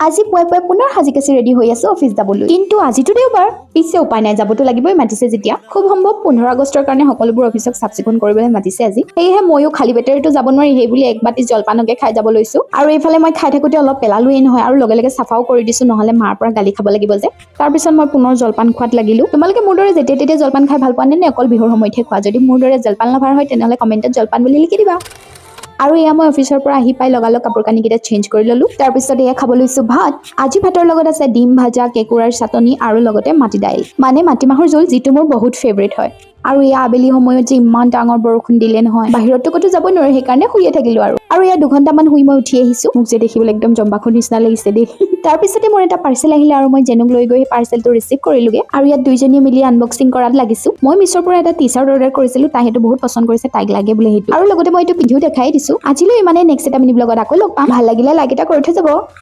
আজি পুৱাই পুৱাই পুনৰ সাজি কাচি ৰেডি হৈ আছো অফিচ যাবলৈ। কিন্তু আজিতো দেওবাৰ, পিছে উপায় নাই, যাবতো লাগিবই, মাতিছে যেতিয়া। খুব সম্ভৱ 15 আগষ্টৰ কাৰণে সকলোবোৰ অফিচক চাফ চিকুণ কৰিবলৈ মাতিছে আজি। সেয়েহে ময়ো খালী পেটেৰেতো যাব নোৱাৰি, সেই বুলি এক বাতি জলপানকে খাই যাব লৈছো। আৰু এইফালে মই খাই থাকোঁতে অলপ পেলালোৱেই নহয় আৰু লগে লগে চাফাও কৰি দিছো, নহ'লে মাৰ পৰা গালি খাব লাগিব যে। তাৰপিছত মই পুনৰ জলপান খোৱাত লাগিলো। তোমালোকে মোৰ দৰে যেতিয়া তেতিয়া জলপান খাই ভাল পোৱা নে, নে অকল বিহুৰ সময়তহে খোৱা? যদি মোৰ দৰে জলপান লাভাৰ হয়, তেনেহ'লে কমেণ্টত জলপান বুলি লিখি দিবা। আৰু এয়া মই অফিচৰ পৰা আহি পাই লগালগ কাপোৰ কানিকেইটা চেঞ্জ কৰি ল'লো। তাৰপিছত এয়া খাব লৈছো ভাত। আজি ভাতৰ লগত আছে ডিম ভাজা, কেঁকুৰাৰ চাটনি আৰু লগতে মাটি দাইল, মানে মাটিমাহৰ জোল, যিটো মোৰ বহুত ফেভৰেট হয়। আৰু এয়া আবেলি সময়ত যে ইমান ডাঙৰ বৰষুণ দিলে নহয়, বাহিৰততো ক'তো যাব নোৱাৰো, সেইকাৰণে শুইয়ে থাকিলো। আৰু এয়া 2 ঘণ্টামান শুই মই উঠি আহিছো। মোক যে দেখিবলৈ একদম জম্বাসুৰ নিচিনা লাগিছে দেই। তাৰপিছতে মোৰ এটা পাৰ্চেল আহিলে আৰু মই জেনুক লৈ গৈ সেই পাৰ্চেলটো ৰিচিভ কৰিলোগে। আৰু ইয়াত দুইজনীয়ে মিলি আনবক্সিং কৰাত লাগিছো। মই মিছ'ৰ পৰা এটা টি চাৰ্ট অৰ্ডাৰ কৰিছিলো। তাই সেইটো বহুত পচন্দ কৰিছে, তাইক লাগে বোলে সেইটো। আৰু লগতে মই এইটো পিন্ধিও দেখাই দিছো। আজিলৈ ইমানে। নেক্সট এটা মিনি ব্লগত আকৌ লগ পাম। ভাল লাগিলে লাইক এটা কৰি থৈ যাব।